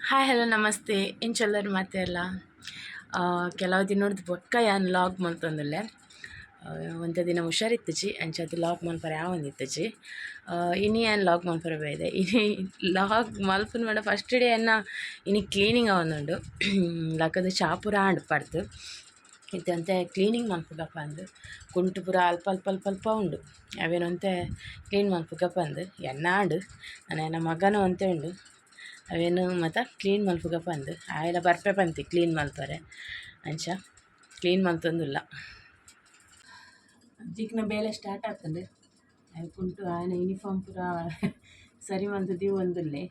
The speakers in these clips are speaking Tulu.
Hi, hello, namaste. ಎಂಚೊಲ್ಲರ್ ಮಾತೆರ್ಲ? ಕೆಲವು ದಿನೊಡ್ದು ಬೊಕ್ಕ ಯಾನ್ ಲಾಗ್ ಮಲ್ತೊಂದುಲ್ಲೆ. ಒಂತೆ ದಿನ ಹುಷಾರಿತ್ತುಜಿ, ಅಂಚಾದ್ ಲಾಗ್ ಮಲ್ಪರೆ ಆವೊಂದಿತ್ತುಜಿ. ಇನಿ ಯಾನ್ ಲಾಗ್ ಮಲ್ಪರೆ ಬೈದೆ. ಇನಿ ಲಾಗ್ ಮಲ್ಪುನ ಪಂಡ ಫಸ್ಟ್ ಡೇ ಎನ್ನ ಇನಿ ಕ್ಲೀನಿಂಗ್ ಆವೊಂದುಂಡು. ಲಕ್ಕದ್ ಚಾ ಪೂರ ಆಂಡ್ ಪರ್ದ್. ಇತ್ತೆ ಒಂತೆ ಕ್ಲೀನಿಂಗ್ ಮಲ್ಪುಗ ಪಂದ್. ಕುಂಟು ಪೂರ ಅಲ್ಪ ಅಲ್ಪ ಅಲ್ಪ ಅಲ್ಪ ಉಂಡು, ಅವೇನ್ ಒಂತೆ ಕ್ಲೀನ್ ಮಲ್ಪುಗ ಪಂದ್. ಎನ್ನ ಆಂಡ್, ನನ ಎನ್ನ ಮಗನ ಒಂತೆ ಉಂಡು. ಅವೇನು ಮಾತ ಕ್ಲೀನ್ ಮಲ್ಪುಗ ಪಂದ್. ಆಯೆಲ ಬರ್ಪೆ ಪಂತಿ ಕ್ಲೀನ್ ಮಲ್ಪರೆ. ಅಂಚ ಕ್ಲೀನ್ ಮಲ್ತೊಂದುಲ್ಲ. ಜಿಕ್ನ ಬೇಲೆ ಸ್ಟಾರ್ಟ್ ಆತುಂಡು. ಆಯೆ ಕುಂಟು, ಆಯನ ಯೂನಿಫಾರ್ಮ್ ಪೂರ ಸರಿ ಮಲ್ತ್ ದೀವೊಂದುಲ್ಲೆ.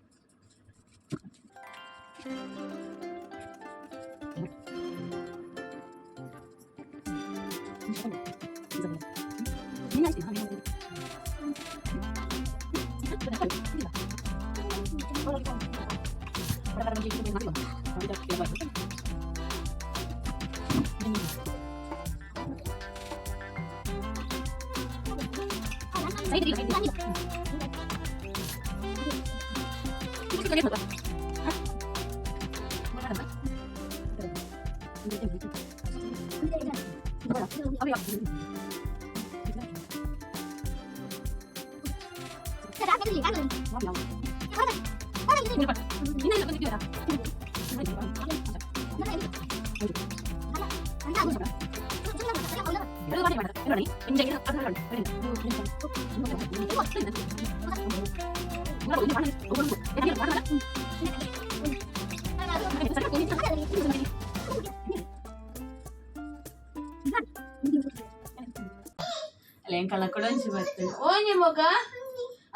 ಅಲ್ಲ, ಎಂಕಲ್ನ ಕೊಡೊಂಚಿ ಬರ್ತದೆ. ಓಂಜಿ ಮೊಗ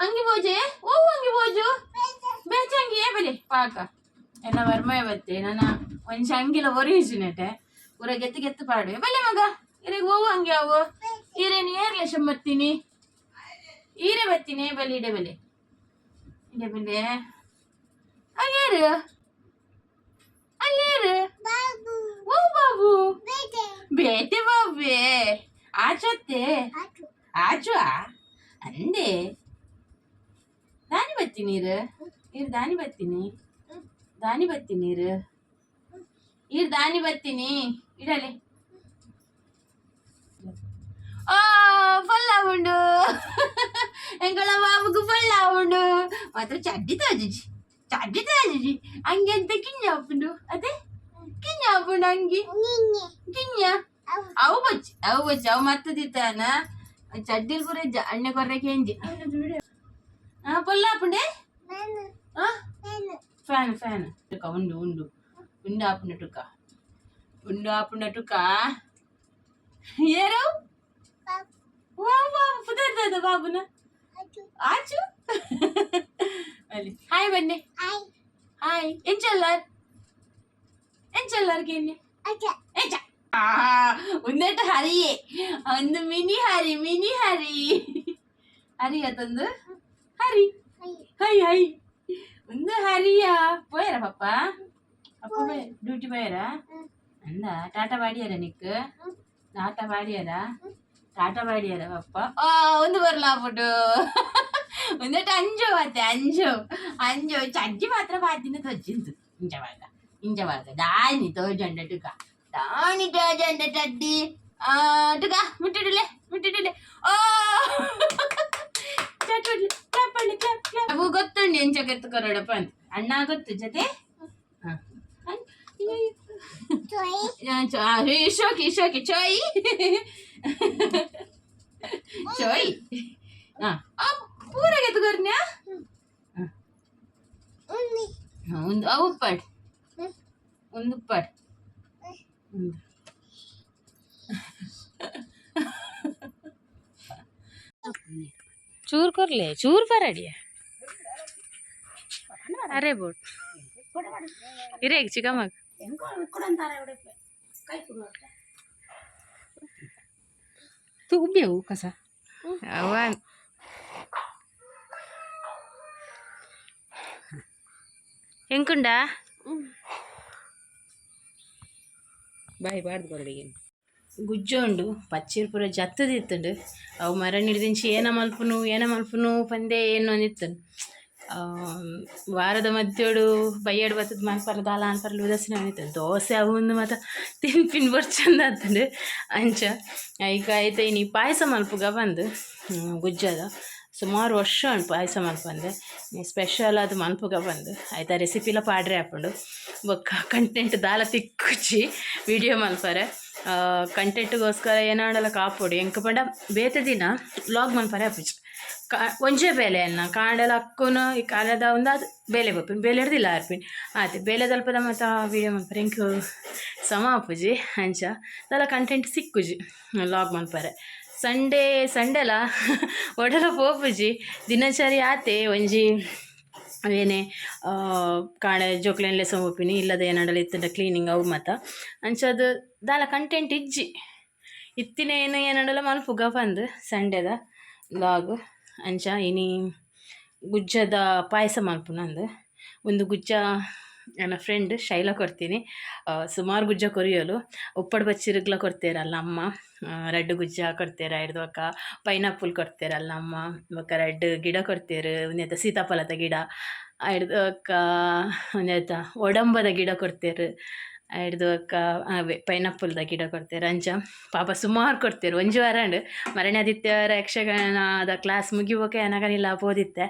ಅಂಗಿ ಬೋಜೆ, ಓ ಅಂಗಿ ಬೋಜು ಬೇಚ ಅಂಗಿ ಬಲೆ ಪಾಕ. ಎನ್ನ ವರ್ಮಯ ಬತ್ತೆ. ನನ್ನ ಒಂಜಿ ಅಂಗಿಲ ಒರಿಜಿನೆಟೆ ಪೂರ ಗೆತ್ತು ಗೆತ್ತು ಪಾಡುವೆ. ಬಲೆ ಮಗ, ಇರೆಗ್ ಓವು ಅಂಗಿ ಅವು? ಈರೇನು ಏರ್ಲೆ ಶಂಬರ್ತೀನಿ, ಈರೆ ಬತ್ತೀನಿ. ಬಲಿ, ಇಡೆ ಬಲೆ, ಇಡೆ ಬಲೆ. ಅಯ್ಯೇರು, ಅಯ್ಯೇರು. ಓ ಬಾಬು, ಬೇಟೆ ಬಾಬೆ ಆಚತ್ತೆ ಆಚು ಅಂದೆ. ದಾನಿ ಬತ್ತಿ ನೀರು? ನೀರು ದಾನಿ ಬತ್ತೀನಿ? ದಾನಿ ಬತ್ತಿ ನೀರು? ಈರ್ ದಾನಿ ಬತ್ತೀನಿ? ಇಡಲೆ. ಆ ಫಲ್ಲ ಉಂಡು, ಎಂಗಳ ಬಾಬುಗು ಫಲ್ಲ ಉಂಡು. ಮಾತ್ರ ಚಡ್ಡಿ ತಾಜಿಜಿ, ಚಡ್ಡಿ ತಾಜಿಜಿ. ಅಂಗಿ ಎಂತ ಕಿಂಜ ಆಪುಂಡು? ಅದೇ ಕಿಂಜ ಆಪುಂಡು ಅಂಗಿ ಕಿಂಜ. ಅವು ಬಚ್ಚಿ, ಅವು ಬಚ್ಚಿ, ಅವು ಮತ್ತದಿತ್ತಾನ. ಚಡ್ಡಿಲ್ ಪೂರ ಇಜ್ಜ. ಅಣ್ಣೆ ಕೊರ್ರೆ ಕೆಂಜಿ. ಆ ಪೊಲ್ಲ ಆಪುಂಡೆ. ಆ ಫ್ಯಾನ್, ಫ್ಯಾನ್ ಟುಕ. ಉಂಡು ಉಂಡು ಉಂಡು ಆಪುಂಡು ಟುಕ, ಉಂಡು ಆಪುಂಡ ಟುಕ. ಏರು ವಾ ಬಾಬು ಪುದರ್ದದ ಬಾಬುನ ಆಚು ಅಲ್ಲಿ. ಹಾಯ್ ಬನ್ನಿ, ಹಾಯ್. ಎಂಚಲ್ಲಾರ್, ಎಂಚಲ್ಲಾರ್ ಕೇನ್ನೆ ಎಂಚ ಉಂದೆಟ ಹರಿಯೇ ಒಂದು ಮಿನಿ ಹರಿ, ಮಿನಿ ಹರಿ. ಹರಿ ಅತೊಂದು ಹರಿ. Hi hi. ಒಂದು ಹರಿಯ. ಪೋಯರ ಪಪ್ಪ? ಅಪ್ಪ ಡ್ಯೂಟಿ ಪೋಯರ ಅಂದ? ಟಾಟಾ ಬಾಡಿಯರ ನಿಕ್? ಟಾಟಾ ಬಾಡಿಯರ? ಟಾಟಾ ಬಾಡಿಯರ ಪಪ್ಪ? ಆ ಒಂದು ಬರ್ಲಾ ಫುಡು. ಒಂದೆಟ ಅಂಜು ಮತ್ತೆ ಅಂಜು ಅಂಜು. ಚಡ್ಡಿ ಮಾತ್ರ ಬಾತಿನ ತೊಜ್ಜಿಂತು. ಇಂಚ ಬಾಗ, ಇಂಚ ಬಾಗ. ದಾನಿ ತೋಜಂಡ ಟುಕ, ದಾನಿ ತೋಜಂಡ ಚಡ್ಡಿ. ಆ ಟುಕ ಮುಟ್ಟಿಡುಲೆ, ಮುಟ್ಟಿಡುಲೆ. ಓ ಚಟುಡ್ಲೆ, ಕ್ಲಾಪ್ ಪಳ್ಳಿ, ಕ್ಲಾಪ್ ಕ್ಲಾಪ್. ಅವು ಗೊತ್ತುಂಡು ಎಂಚ ಕೆತ್ತು ಕೊರಡಪ್ಪ ಅಂತ. ಅಣ್ಣ ಗೊತ್ತು ಜೊತೆ. ಶೋಕಿ ಶೋಕಿ. ಚೋಯ್ ಚೋಯ್. ಪೂರ ಗೆತ್ತು ಕೊರ್ನ್ಯಾ? ಒಂದು ಅವು ಉಪ್ಪಾಡು, ಒಂದು ಉಪ್ಪಾಡು. ಒಂದು ಚೂರು ಕೊರ್ಲೆ, ಚೂರು ಬರಡಿಯ. ಅರೆ ಬೋಟ್ ಇರೇ ಚಿಕ್ಕಮ್ಮಗ್. ತೂ ಉಬ್ಬೇವು ಕಸ ಅವ. ಎಂಕುಂಡ ಬಾಯಿ ಬಾಡ್ದು ಕೊರಡಿಗೆ. ಗುಜ್ಜು ಉಂಡು, ಪಚ್ಚಿರ್ ಪೂರ ಜತ್ತದಿತ್ತುಂಡು. ಅವು ಮರ ಹಿಡ್ದಿಂಚಿ ಏನ ಮಲ್ಪುನು, ಏನ ಮಲ್ಪುನು ಪಂದೇ ಏನು ಅಂದಿತ್ತುಂಡು. ವಾರದ ಮಧ್ಯೋಡು ಬಯ್ಯಡ್ ಬತ್ತದ ಮನ್ಪರ ದಾಲ ಅನ್ಪರ್ಲ ಉದಾಸೀನ ಆಯ್ತು. ದೋಸೆ ಅವು ಒಂದು ಮಾತ ತಿನ್ಪಿನ ಬೊರ್ಚಂದ ಆತುಂಡು. ಅಂಚ ಐಕ್ ಐತ ಇನಿ ಪಾಯಸ ಮಲ್ಪುಗ ಪಂದ್ ಗುಜ್ಜದ ಸುಮಾರು ವರ್ಷ ಉಂಡು ಪಾಯಸ ಮಲ್ಪಂದೆ, ಸ್ಪೆಷಲ್ ಆದ್ ಮನ್ಪುಗ ಪಂದ್. ಐತ ರೆಸಿಪಿಲ ಪಾಡ್ರೆ ಆಪುಂಡು. ಬೊಕ್ಕ ಕಂಟೆಂಟ್ ದಾಲ ತಿಕ್ಕುಜಿ ವಿಡಿಯೋ ಮಲ್ಪರೆ. ಕಂಟೆಂಟ್ಗೋಸ್ಕರ ಏನಾಂಡಲ ಕಾಪೊಡು. ಎಂಕ್ ಪಂಡ ಬೇತೆ ದಿನ ವ್ಲಾಗ್ ಮನ್ಪರೆ ಆಪುಜಿ. ಒಂಜೇ ಬೇಲೆ ಎನ್ನ ಕಾಂಡೆಲ ಅಕ್ಕುನು ಈ ಕಾಲದ ಉಂದಾದ್ ಬೇಲೆ ಪೋಪಿನಿ, ಬೇಲೆ ಹಿಡ್ದಿಲ್ಲ ಆರ್ಪಿನಿ ಆತೆ. ಬೇಲೆ ದಲ್ಪದ ಮಾತ ವೀಡಿಯೋ ಮನ್ಪರೆ ಎಂಕ್ ಸಮ ಆಪುಜಿ. ಅಂಚ ದಾಲ ಕಂಟೆಂಟ್ ಸಿಕ್ಕುಜಿ ವ್ಲಾಗ್ ಮನ್ಪರೆ. ಸಂಡೇ ಸಂಡೆಲ ಒಡಲ ಪೋಪುಜಿ. ದಿನಚರಿ ಆತೆ ಒಂಜಿ ಅವೇನೆ ಕಾಂಡೆ ಜೋಕ್ಲೆನ್ ಲೆಸೊಂದು ಪೋಪಿನಿ, ಇಲ್ಲದ ಏನಾಂಡಲ ಇತ್ತುಂಡ ಕ್ಲೀನಿಂಗ್ ಅವು ಮಾತ. ಅಂಚಾದ್ ದಾಲ ಕಂಟೆಂಟ್ ಇಜ್ಜಿ. ಇತ್ತಿನ ಏನು ಏನಾಂಡಲ ಮನ್ಪುಗ ಪಂದ್ ಸಂಡೆದ ವ್ಲಾಗ್. ಅಂಚ ಇನಿ ಗುಜ್ಜದ ಪಾಯಸ ಮನ್ಪುನಂದು. ಒಂದು ಗುಜ್ಜ ನನ್ನ ಫ್ರೆಂಡ್ ಶೈಲ ಕೊರ್ತೀನಿ. ಸುಮಾರು ಗುಜ್ಜ ಕೊರಿಯಲು. ಉಪ್ಪಡ್ ಬಚ್ಚಿರುಗ್ಲ ಕೊರ್ತೀರಲ್ಲ ಅಮ್ಮ, ರಡ್ಡ್ ಗುಜ್ಜ ಕೊರ್ತೀರ. ಐಡ್ದ್ ಬೊಕ್ಕ ಪೈನಾಪಲ್ ಕೊರ್ತೀರಲ್ಲ ಅಮ್ಮ. ಬೊಕ್ಕ ರಡ್ಡ್ ಗಿಡ ಕೊರ್ತೀರು, ಒಂಜೆತ ಸೀತಾಫಲದ ಗಿಡ. ಐಡ್ದ್ ಬೊಕ್ಕ ಒಂಜೆತ ಒಡಂಬದ ಗಿಡ ಕೊರ್ತೀರು. ಐಡ್ದ್ ಬೊಕ್ಕ ಅವೇ ಪೈನಾಪಲ್ದ ಗಿಡ ಕೊರ್ತೀರು. ಅಂಚ ಪಾಪ ಸುಮಾರು ಕೊರ್ತೀರು. ಒಂಜಿ ವಾರ ಆಂಡ್. ಮರಣೆ ಆದಿತ್ಯವಾರ ಯಕ್ಷಗಾನದ ಕ್ಲಾಸ್ ಮುಗಿಬೊಕ ಯಾನಗನಿಲ್ಲ ಪೋದಿತ್ತೆ,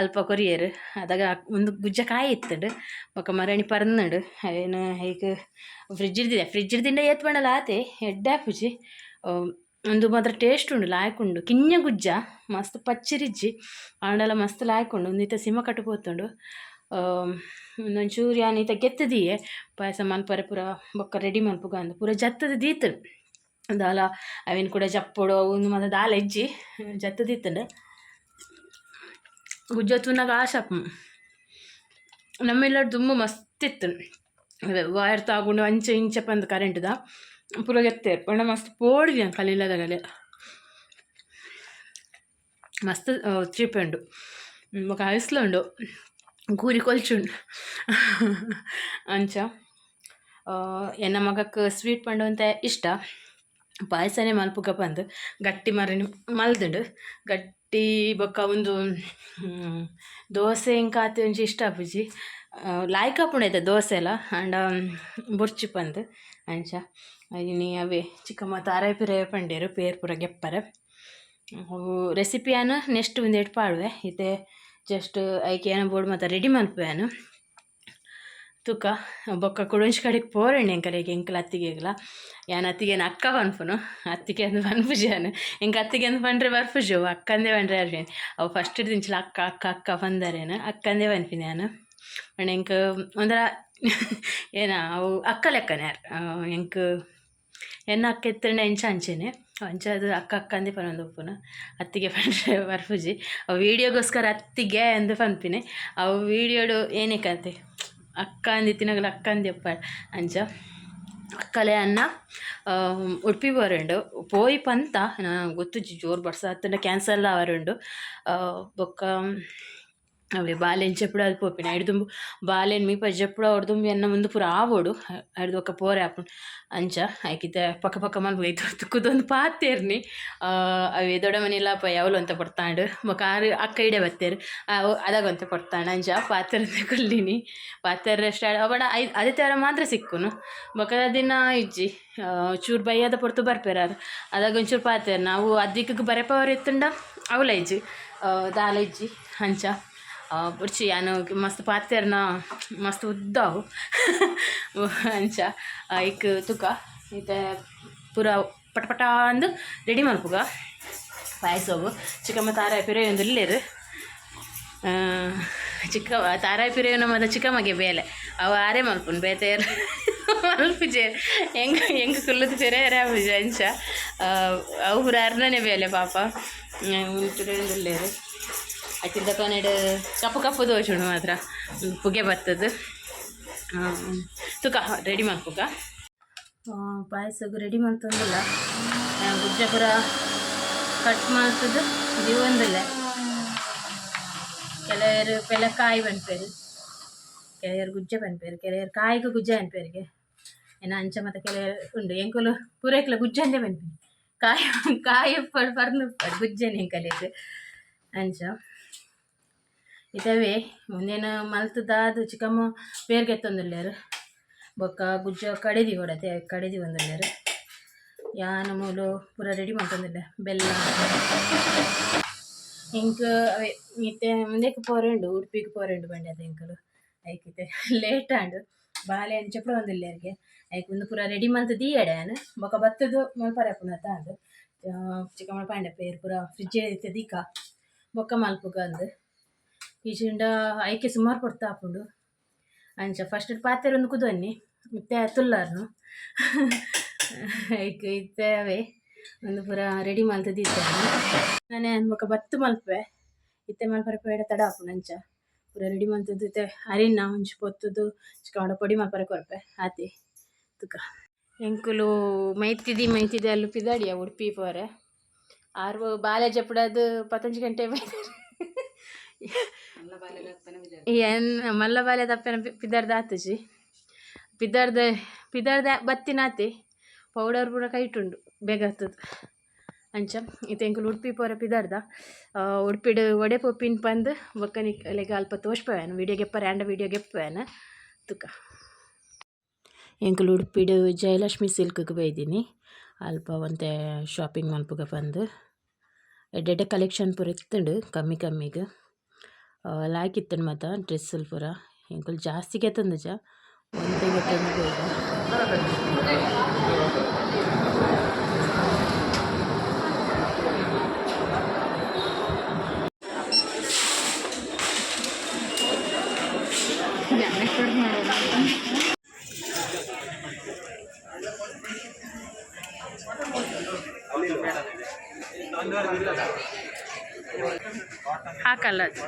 ಅಲ್ಪ ಕೊರಿಯೆರ್. ಅದಗ ಒಂದು ಗುಜ್ಜ ಕಾಯಿ ಇತ್ತುಂಡು. ಬೊಕ್ಕ ಮರಣಿ ಪರ್ಂದ್ಂಡ್. ಅವೇನು ಐಕ್ ಫ್ರಿಜ್ ಇಡ್ದಿದೆ. ಫ್ರಿಜ್ ದಿಂಡ ಏತ್ ಪಂಡಲ ಆತೆ, ಎಡ್ಡೆ ಆಪುಜಿ. ಉಂದು ಮಾತ್ರ ಟೇಸ್ಟ್ ಉಂಡು, ಲಾಯ್ಕ್ ಉಂಡು. ಕಿನ್ಯ ಗುಜ್ಜ, ಮಸ್ತ್ ಪಚ್ಚಿರಿಜ್ಜಿ ಆಂಡಲ ಮಸ್ತ್ ಲಾಯ್ಕ್ ಉಂಡು. ಉಂದು ಇತ್ತೆ ಸಿಮ ಕಟ್ಟು ಪೋತುಂಡು. ಒಂದೊಂಚೂರು ಯಾನ್ ಇತ್ತೆ ಗೆತ್ತ್ ದೀಯೆ ಪಾಯಸ ಮನ್ಪರೆ ಪೂರ. ಬೊಕ್ಕ ರೆಡಿ ಮನ್ಪುಗ ಅಂದ್ ಪೂರ ಜತ್ತದ ದೀತ್ಂಡ್. ದಾಲ ಅವೆನ್ ಕೂಡ ಜಪ್ಪೊಡು ಅವು ಉಂದು ಮಾತ ದಾಲ ಇಜ್ಜಿ, ಜತ್ತ್ ದೀತ್ಂಡ್. ಗುಜ್ಜ ತೂನಗ ಆಶೆ ಆಪುಂಡು. ನಮ್ಮ ಇಲ್ಲಡ್ ದುಂಬು ಮಸ್ತ್ ಇತ್ತ್ಂಡ್. ವೈರ್ ತಾಗುಂಡು ಅಂಚ ಇಂಚ ಪಂದ್ ಕರೆಂಟ್ದ ಪೂರ ಗೆತ್ತೆರ್. ಪಂಡ ಮಸ್ತ್ ಪೋಡಿಗೆ ಎಂಕಲ್ನ ಇಲ್ಲದಗಲೆ ಮಸ್ತ್ ಚೀಪೆ ಉಂಡು. ಬೊಕ ಐಸ್ಲ ಉಂಡು, ಗೂರಿ ಕೊಲ್ಚುಂಡು. ಅಂಚ ಎನ್ನ ಮಗಕ್ ಸ್ವೀಟ್ ಪಂಡ ಒಂತೆ ಇಷ್ಟ. ಪಾಯಸನೇ ಮಲ್ಪುಗ ಪಂದ್ ಗಟ್ಟಿ ಮರನಿ ಮಲ್ದುಂಡು. ಗಟ್ಟಿ ಬೊಕ್ಕ ಉಂದು ದೋಸೆ ಎಂಕ್ ಆತ್ ಒಂಜಿ ಇಷ್ಟ ಆಪುಜಿ. ಲಾಯ್ಕ್ ಆಪುಂಡು ಐತ ದೋಸೆಲ, ಆಂಡ ಬೊರ್ಚಿ ಪಂದ್. ಅಂಚ ಇನಿ ಅವೇ ಚಿಕ್ಕಮ್ಮ ತಾರಾಯಿ ಪಿರ ಪಂಡೆರ್ ಪೇರ್ ಪೂರ ಗೆಪ್ಪರೆ. ಅವು ರೆಸಿಪಿ ಯಾನ್ ನೆಕ್ಸ್ಟ್ ಉಂದೆಟ್ ಪಾಡುವೆ. ಇತ್ತೆ ಜಸ್ಟ್ ಐಕ್ ಏನ ಬೋಡು ಮಾತ ರೆಡಿ ಮನ್ಪುವೆ ಯಾನ್. ತೂಕ, ಬೊಕ್ಕ ಕುಡೊಂಜಿ ಕಡೆಕ್ ಪೋರೆಂಡು ಎಂಕಲೆಗ್, ಎಂಕಲ ಅತ್ತಿಗೆಗ್ಲ. ಯಾನ್ ಅತ್ತಿಗೆನ ಅಕ್ಕ ಪನ್ಪುನು, ಅತ್ತಿಗೆ ಅಂದ್ ಪನ್ಪುಜಿ ಯಾನ್. ಎಂಕ್ ಅತ್ತಿಗೆ ಅಂದ್ ಪಂಡ್ರೆ ಬರ್ಪುಜಿ ಅವು, ಅಕ್ಕಂದೇ ಪಂಡ್ರೆ ಬರ್ಪಿನಿ ಅವು. ಫಸ್ಟ್ ದಿಂಚಲ ಅಕ್ಕ ಅಕ್ಕ ಅಕ್ಕ ಪಂದರೇನು, ಅಕ್ಕಂದೇ ಪನ್ಪಿನಿ ಯಾನ್. ಪಂಡ ಎಂಕ್ ಒಂಥರ ಏನ ಅವು ಅಕ್ಕ ಲೆಕ್ಕನೆ ಯಾರ್. ಎಂಕ್ ಎನ್ನ ಅಕ್ಕ ಇತ್ತುಂಡ ಎಂಚ ಅಂಚೆನೆ, ಅಂಚ ಅದು ಅಕ್ಕ ಅಕ್ಕ ಅಂದೇ ಪನೊಂದು ಉಪ್ಪುನು. ಅತ್ತಿಗೆ ಪಂಡ್ರೆ ಬರ್ಪುಜಿ ಅವು. ವೀಡಿಯೋಗೋಸ್ಕರ ಅತ್ತಿಗೆ ಅಂದ್ ಪನ್ಪಿನಿ. ಅವು ವೀಡಿಯೋಡು ಏನೇ ಕತೆ ಅಕ್ಕ ಅಂದಿತ್ತಿನಗಲ ಅಕ್ಕ ಅಂದ್ಯಪ್ಪ. ಅಂಚ ಅಕ್ಕಲೆ ಅನ್ನ ಉಡುಪಿ ಬರುಂಡು ಪೋಯಿ ಪಂತ ಗೊತ್ತುಜ್ಜಿ. ಜೋರು ಬರ್ಸ ಅತ್ತಂಡ ಕ್ಯಾನ್ಸಲ್ ಆವರುಂಡು. ಬೊಕ್ಕ ಅವೇ ಬಾಲೆನ್ ಜೆಪ್ಪುಡಾದ್ ಪೋಪಿನ. ಐಡ್ ದುಂಬು ಬಾಲೆನ್ ಮೀಪ ಜೆಪ್ಪುಡಾವೊಡು ದುಂಬು ಎನ್ನ ಉಂದು ಪೂರ ಆವೊಡು, ಐಡ್ದ್ ಬೊಕ್ಕ ಪೋರೆ ಆಪುಂಡು. ಅಂಚ ಐಕಿತ್ತೆ ಪಕ್ಕ ಪಕ್ಕ ಮನ್ಪುಗ. ಐತ ಕುದೊಂದು ಪಾತೆರ್ನಿ. ಅವೇ ದೊಡ್ಡ ಮನೆಲ ಪೋಯಿ ಅವ್ಲು ಒಂತೆ ಪೊರ್ತಾಂಡ್. ಬೊಕ್ಕ ಆರ್ ಅಕ್ಕ ಇಡೆ ಬತ್ತೆರ್, ಅದಾಗ ಒಂತೆ ಪೊರ್ತಾಂಡ್. ಅಂಚ ಪಾತೆರಂದೆ ಕುಲ್ಲಿನಿ. ಪಾತೆರ್ರೆ ಸ್ಟಾರ್ಟ್ ಅಪಂಡ I ಆದಿತ್ಯವಾರ ಮಾತ್ರ ಸಿಕ್ಕುನು, ಬೊಕ್ಕ ದಿನ ಇಜ್ಜಿ. ಚೂರು ಬಯ್ಯದ ಪೊರ್ತು ಬರ್ಪೆರ್ ಆರ್, ಅದಾಗ ಒಂಚೂರು ಪಾತೆರ್ನ. ಅವು ಅದಿಕ್ಕ್ ಬರೆಪವರ್ ಇತ್ತುಂಡ ಅವ್ಲ ಇಜ್ಜಿ, ದಾಲ ಇಜ್ಜಿ. ಅಂಚ ಬೊಡ್ಚಿ, ಯಾನ್ ಮಸ್ತ್ ಪಾತೆರ್ನ ಮಸ್ತ್ ಉದ್ದ ಅವು. ಅಂಚ ಐಕ್ ತುಕ ಇತ್ತೆ ಪೂರ ಪಟ ಪಟ ಅಂದ್ ರೆಡಿ ಮಲ್ಪುಗ ಪಾಯಸೊಗು. ಚಿಕ್ಕಮ್ಮ ತಾರಾಯಿ ಪಿರಯೊಂದು ಚಿಕ್ಕ ತಾರಾಯಿ ಪಿರಯುನ ಮಾತ ಚಿಕ್ಕಮ್ಮಗೆ ಬೇಲೆ. ಅವು ಆರೇ ಮಲ್ಪುನು, ಬೇತೆ ಮಲ್ಪುಜೆರ್. ಎಂಕ್ ಎಂಕ್ ಕುಲ್ಲುದು ಪಿರಯೆರೆ ಆಪುಜಿ. ಅಂಚ ಅವು ಪೂರ ಅರ್ನನೆ ಬೇಲೆ ಪಾಪ. ಪಿರಯೊಂದುಲ್ಲೆರ್. ಅತ್ತಿದ ಕೊನೆಡ್ ಕಪ್ಪು ಕಪ್ಪು ತೋಜುಂಡು ಮಾತ್ರ, ಪುಗೆ ಬತ್ತದು. ತುಕ ರೆಡಿ ಮಲ್ಪುಗ. ಪಾಯಸಗ್ ರೆಡಿ ಮಲ್ತೊಂದುಲ್ಲ. ಗುಜ್ಜೆ ಪೂರ ಕಟ್ ಮಲ್ತುದು ದೀವೊಂದುಲ್ಲೆ. ಕೆಲವೆರ್ ಪೆಲಕಾಯಿ ಪನ್ಪೆರ್, ಕೆಲವೆರ್ ಗುಜ್ಜೆ ಪನ್ಪೆರ್, ಕೆಲವೆರ್ ಕಾಯಿಗ್ ಗುಜ್ಜೆ ಪನ್ಪೆರ್ಗೆ. ಏನ ಅಂಚ ಮಾತ ಕೆಲವೆರ್ ಉಂಡು. ಎಂಕುಲು ಪೂರೈಕ್ಲ ಗುಜ್ಜೆ ಅಂದೇ ಪನ್ಪಿನಿ. ಕಾಯಿ ಕಾಯಿ ಉಪ್ಪಡ್ ಪರ್ಂದ್ ಉಪ್ಪಡ್ ಗುಜ್ಜೆನೆ ಎಂಕಲೆಗ್. ಅಂಚ ಇತವೇ ಮುಂದೇನು ಮಲ್ತದಾದ್ ಚಿಕ್ಕಮ್ಮ ಪೇರ್ಗೆತ್ತೊಂದುಲ್ಲೆರ್ ಬೊಕ್ಕ ಗುಜ್ಜ ಕಡೆದಿ ಕೊಡತೆ ಕಡೆದಿ ಒಂದುಲ್ಲೆರ್ ಯಾನ ಮೂಲು ಪೂರ ರೆಡಿ ಮಲ್ತೊಂದುಲ್ಲೆ ಬೆಲ್ಲ ಎಂಕ್ ಅವೇ ಇತ್ತೆ ಮುಂದೆಕ್ ಪೋರೆ ಉಂಡು ಉಡುಪಿಗ್ ಪೋರೆ ಉಂಡು ಬಂಡ್ಯದ ಎಂಕುಲು ಐಕ್ ಇತ್ತೆ ಲೇಟ್ ಆಂಡ್ ಬಾಲೆ ಅಂಚ ಒಂದುಲ್ಲೆರ್ಗೆ ಐಕ್ ಉಂದು ಪೂರ ರೆಡಿ ಮಲ್ತ್ ದೀಯಡೆ ಯಾನ್ ಬೊಕ್ಕ ಬತ್ತುದು ಮಲ್ಪರೆ ಆಪುಂಡು ಅಂದ್ ಚಿಕ್ಕಮ್ಮ ಪಂಡೆ ಪೇರ್ ಪೂರ ಫ್ರಿಜ್ ಇತ್ತೆ ದೀಕ ಬೊಕ್ಕ ಮಲ್ಪುಗ ಅಂದ್ ಇಜಿಂಡ ಐಕೆ ಸುಮಾರು ಪೊರ್ತು ಆಪುಂಡು ಅಂಚ ಫಸ್ಟ್ ಪಾತೆರೊಂದು ಕುದೊನ್ನಿ ಇತ್ತೆ ತುಲ್ಲಾರ್ನು ಐಕ್ ಇತ್ತೆ ಅವೇ ಒಂದು ಪೂರ ರೆಡಿ ಮಲ್ತ್ ದೀತೆ ನಾನೇ ಬೊಕ್ಕ ಬತ್ತು ಮಲ್ಪುವೆ ಇತ್ತೆ ಮಲ್ಪರೆ ಪೇಡ ತಡ ಆಪುಂಡು ಅಂಚ ಪೂರ ರೆಡಿ ಮಲ್ತದ್ದು ಇತ್ತೆ ಅರಿನ ಒಂಜಿ ಪೊತ್ತುದು ಚಿಕ್ಕಮಡ ಪೊಡಿ ಮಲ್ಪರೆ ಕೊರ್ಪೆ ಆತೆ ತುಕ ಎಂಕುಲು ಮೈತಿದಿ ಮೈತಿದಿ ಅಲ್ಲು ಪಿದಾಡಿಯ ಉಡುಪಿ ಪೋರೆ ಆರು ಬಾಲೆ ಜಪುಡದು ಪತ್ತೊಂಜಿ ಗಂಟೆ ಏನ್ ಮಲ್ಲ ಬಾಲೆ ದಪ್ಪನ ಪಿದಾರ್ದ ಆತುಜಿ ಪಿದಾರ್ದ ಪಿದಾರ್ದ ಬತ್ತಿನಾತೆ ಪೌಡರ್ ಪೂರ ಕೈಟುಂಡು ಬೇಗ ಆತದು ಅಂಚ ಇತ್ತೆ ಎಂಕುಲು ಉಡುಪಿ ಪೋರೆ ಪಿದಾರ್ದ ಉಡುಪಿಡ್ ವಡೆ ಪೋಪಿನ್ ಪಂದ್ ಬೊಕ್ಕ ನಿಕ್ಲೆಗ್ ಅಲ್ಪ ತೋಜ್ಪವೇನ್ ವೀಡಿಯೋ ಗೆಪ್ಪರೆ ಆಂಡ ವೀಡಿಯೋ ಗೆಪ್ಪುವೇನ್ ತುಕ ಎಂಕುಲು ಉಡುಪಿಡ್ ಜಯಲಕ್ಷ್ಮಿ ಸಿಲ್ಕ್ಗ್ ಬೈದಿನಿ ಅಲ್ಪ ಒಂತೆ ಶಾಪಿಂಗ್ ಮಲ್ಪುಗ ಪಂದ್ ಎಡ್ಡೆ ಎಡ್ಡೆ ಕಲೆಕ್ಷನ್ ಪೂರ ಇತ್ತುಂಡು ಕಮ್ಮಿ ಕಮ್ಮಿಗ್ ಲಾಯ್ಕ್ ಇತ್ತುಂಡು ಮಾತ ಡ್ರೆಸ್ಸುಲು ಪೂರ ಎಂಕುಲು ಜಾಸ್ತಿ ಗೆತೊಂದುಜ ಒಂತೆ ಗೆತೊಂದು ಬೈದ. ಹಾಕಲ್ಲ ಅದು.